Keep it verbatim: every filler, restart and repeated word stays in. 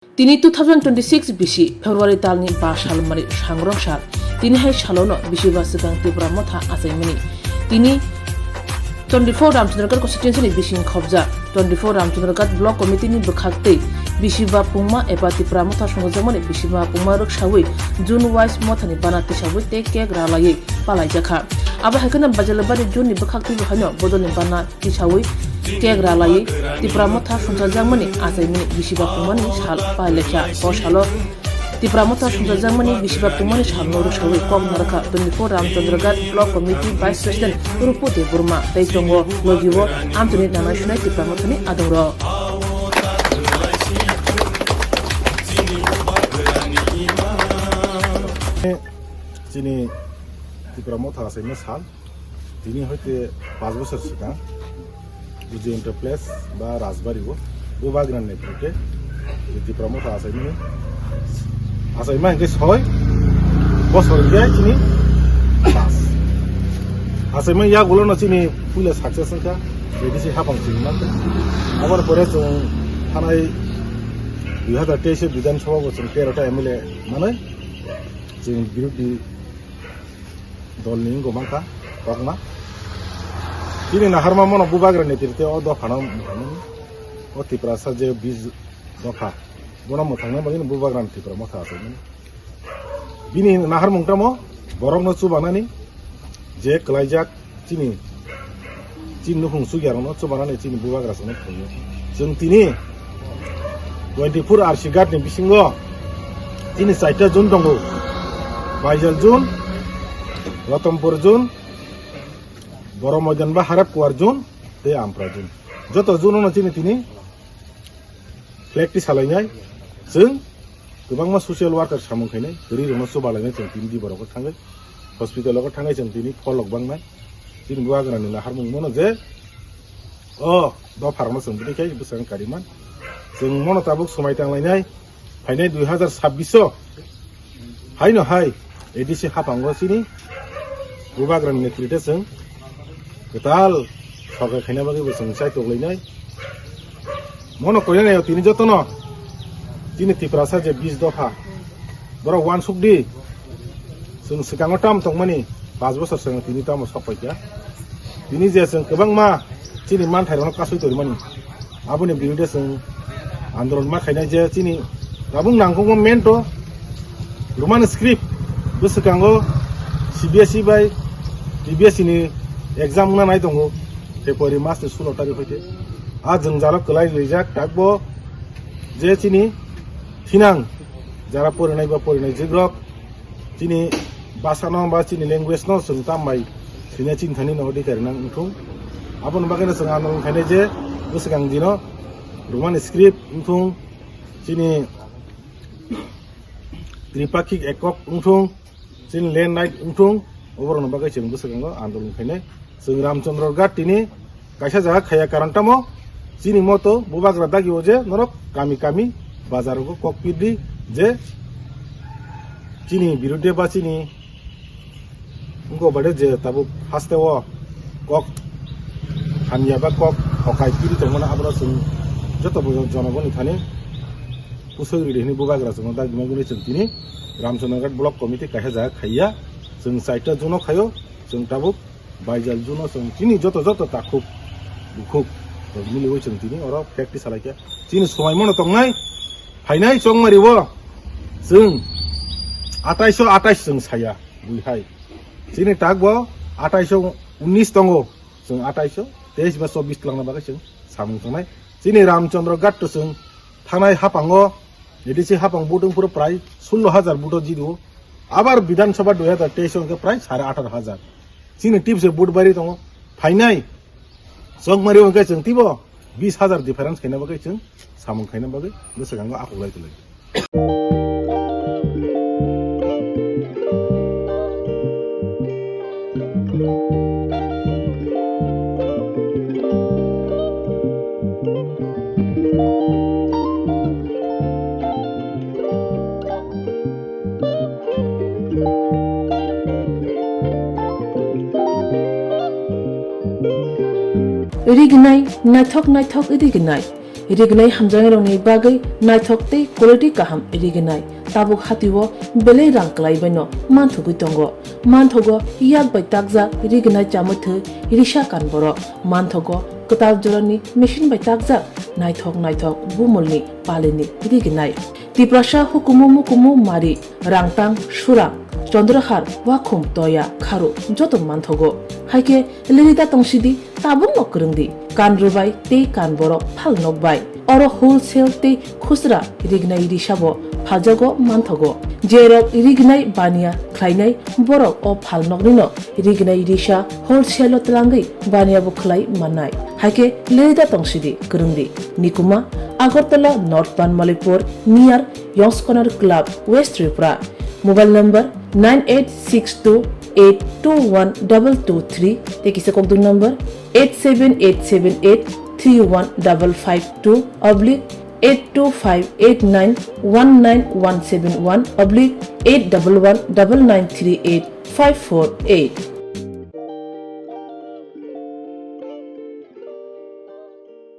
Tini two thousand twenty-six bisi February talni ba sal mani sangrok sal. Tini hai salono bisi ba swkang Tipra Motha achaimani. Tini twenty-four Ramchandragarh constituency ni bising khobjak twenty-four Ramchandragarh Block Committee ni bwkhak tei bisi ba pungma eba Tipra Motha songjakmani bisi ba pungma rwksawi June wise Mothani bana tisawi tei cake ralaiwi palaijakha. Abo hai kheno Bajalabari June ni bwkhak twi haino bodolni bana tisawi cake ralaiwi Tipra Motha songchajakmani achaimani bisi ba pungmani sal pailaikha. O salo Tipra Motha songchajakmani bisi ba pungmani salno rwksawi kok narwkha twenty-four Ramchandragarh Block Committee Vice President Rupu Debbarma tei tongo logi o amchini nanai sunai Tipra Mothani adongrok. Chini Tipra Motha achaima sal. Tini hoite paanch bosor swkang Uji Enterprise ba Rajbari o Bubagra ni netrite je Tipra Motha achaimani, achaima hinkhe soi bosor hinkhe chini paanch. Achaima yagulo no chini puila success wngkha, A D C hapang chini mankha. Aboni pore chwng thanai dui hazar teis o Bidhan Sabha bo chwng tero ta M L A manwi chwng birodhi dolni wngwi mankha kokma. Chini naharma mono Bubagra ni netrite o dophano mwthangmani. O Tiprasa je bis dopha, bono mwthangna bagwi Bubagra ni Tipra Motha achaimani. Bini naharmung tamo borokno chubanani je kwlaijak chini Chini nukhung chukyarokno chubanani chini bubagra chwngno thangwi. Chwng tini twenty-four R C guard ni bisingo chini chaita zone tongo. Baijal zone, Rotompur zone, Borok Moidan ba Harap Kuwar zone tei Ampra zone. Joto zone no chini tini flag tisalainai. Chwng kwbangma social worker samung khainai, kwrwi rokno chubalainai chwng tini di borok thangwi. Hospital o thangwi chwng tini pholok bangnai. Chini bubagrani naharmung mano je o dopharokno chwng bwtwi khai bwskango kariman. Chwng mono tabuk swmai tanglainai, phainai dui hazar sabbish o haino hai A D C haphango chini bubagrani netrite chwng kwtal sorkar khaina bagwi bo chwng chai toklinai. Mono koinani tini jotono chini Tiprasa je bis dopha borok uansuk di. Chwng swkango tam tongmani paanch bosor swkango tini tamo sok paikha. Tini je chwng kwbangma chini manthairokno kasui tongmani. Aboni birude chwng andolon ma khainai je chini tabuk nangkukma main to Roman script bwswkango C B S E bai C B S E ni exam wngna nai tongo February mas ni sulo tarikh hoite. A jwngjalo kwlai rijak takbo je chini thinang jara porinai ba porinai jigrok chini basa no ba chini language no chwng tam bai thwina chini thani no adhikar nang wngthung. Aboni bagwi no chwng andolon khainai je bwswkang dino Roman script wngthung, chini tripakhik ekok wngthung, chini land right wngthung, oborokno bagwi chwng bwswkango andolon khainai. Chwng Ramchandra Ghat tini kaisa jaga khaiya karon tamo chini moto bubagra dagi o je norok kami kami bazar o kok pirdi je chini birude ba chini wngkok baade je tabuk haste o kok hamya ba kok hokai piri tongmani abono chwng joto bo jonogoni thani kusui ridi hwnwi bubagra chwngno dagi mangwi chwng tini Ramchandra Ghat Block Committee kaisa jaga khaiya chwng chaita juno khaio chwng tabuk Baijal juno chwng chini joto joto takhuk bukhuk rok miliwi chwng tini oro practice salaikha. Chini swmai mano tongnai phainai chongmari o chwng atais o atais chwng saya bui hai. Chini tak bo atais o unis tongo, chwng atais o teis ba chobbish twlangna bagwi chwng samung tongnai. Chini Ramchandra Ghat to chwng thanai hapang o A D C hapang vote wngphuru prai sullo hajar vote o jidu. Abar Bidhan Sabha dui hazar teis o hwnkhe prai sare atharo hajar. Chini tipse vote bari tongo. Phainai chongmari o hwnkhe chwng tibo bis hajar difference khaina bagwi chwng samung khaina bagwi bwswkango akhok lai kwlai. Rignai, naithok naithok rignai. Rignai hamjaknairokni bagwi naithok tei quality kaham rignai tabuk hatio belai rang kwlaibaino manthogwi tongo. Manthogo yak bai takjak rignai chamwi thwi risa kan borok. Manthogo kwtal jorani machine bai takjak naithok naithok bumulni palini rignai. Tiprasa hukumu mukumu mari, rangtang, surang, chondrohar, wakhum, toya, kharu joto manthogo. Haikhe lerida tongsidi, tabukno kwrwngdi, kan rwbai tei kan borok phal nokbai. Oro wholesale tei khusra rignai risabo phaljago manthogo. Jerok rignai baniya khlainai borok o phal noknino rignai risa wholesale-o twlangwi baniya bo khlai mannai. Haikhe lerida tongsidi, kwrwngdi. Nikuma, Agartala North Banmalipur, near Yong's Corner Club, West Tripura. Mobile number nine eight six two eight two one double two three, tei kisa kokduk number eight seven eight seven eight three one double five two oblique eight two five eight nine one nine one seven one oblique eight double one double nine three eight five four eight.